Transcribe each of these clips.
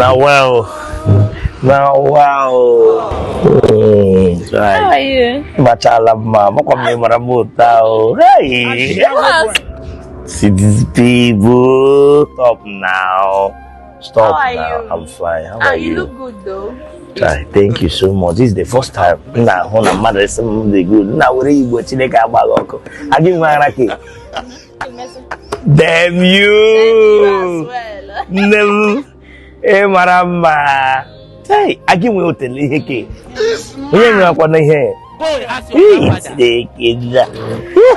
Na well. Na wow. How are you? Machala mma, makwa m mara m ụta o. Hey. See these people. Stop now. Stop How are now. you? I'm fine. How Ah, are you you? look good though. Chai, thank you so much. This is the first time m na-ahụ na mmadụ sị m dị good. Nna were Igbo Chineke agbaghị ọkụ. Agị nwe ara ka. Damn you! You as well. Nne m, ị mara mma. Chai, agị nwe otele ihe ke. Onye nwekwana ihe. Go and ask your Ih, grandfather. Chineke nna.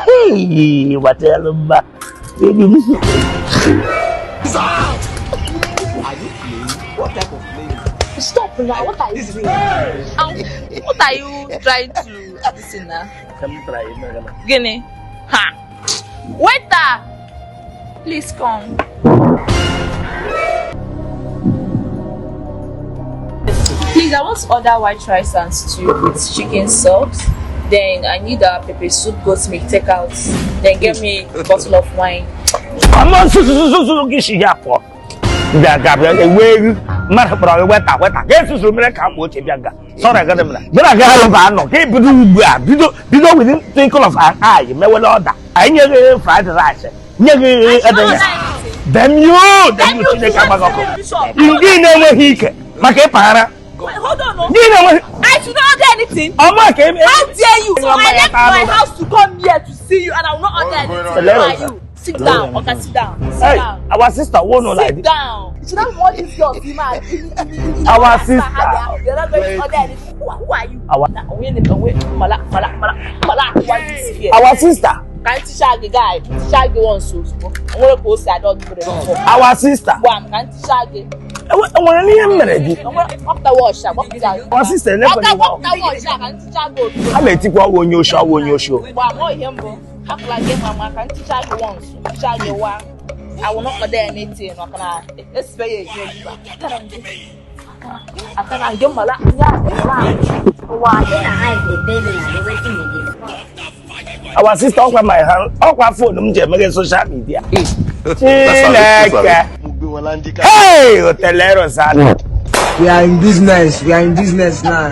Hei, gbatịalụ mma. Baby m. Stop now. What are you doing? What are you trying to listen now? Gini. Ha. Waiter! Please come. Please, I want to order white rice and stew with chicken sauce. Then I need a pepper soup, goat milk takeout. Then get me a bottle of wine. Ama nsususususu gị si ya pụọ. Bịa ga bịa ewe egwu mmadụ kpọrọ gị weta weta ka esusu mere ka mgbe ochie bịa ga sọrọ gịnị mere gịnị aga alụ ba anọ ka ebido ugbu a bido bido within twinkle of an eye mewele ọda anyị nye gị fried rice nye gị edenye dem you dem you Chineke agbaghị ọkụ gị na-enweghị ike maka ịpaghara Wait, hold on. Oh. gị na-enweghị I should not order anything. ọma ka eme How dare you? So I left my Mama, house to come here to see you and I will not order anything. Who are you? Sit down. Okay, sit down. Sit Hey, down. our sister won't know like Sit this. down. You should not want this girl, see man. Our sister. You're not going to order anything. Who are you? Our- Nah, wait, mala, mala, mala, mala, why this here? Our sister. Can you teach the guy? Teach the one so. I want to go say I don't do it. Our sister. Wam, can you teach the? Enwere ihe m mere gị. After wash, after Our sister After elekwana after wash, can you teach go? a na-etikwa ọwa onye oshi ọwa onye oshi o. Wam, ọ ihe mbụ. Hapụla gị mama ka nticha gị once, nticha gị wa. I will not order anything. Maka na esibe ya eji eji. Atara gị mala ya Ụwa dị na ha dey pay me na wetin be this? Our sister ọkwa my hand ọkwa phone m ji emeghe social media. Chineke. Mo gbé wọn láńdíkà. Hey, Hotelero Sani. We are in business. We are in business now.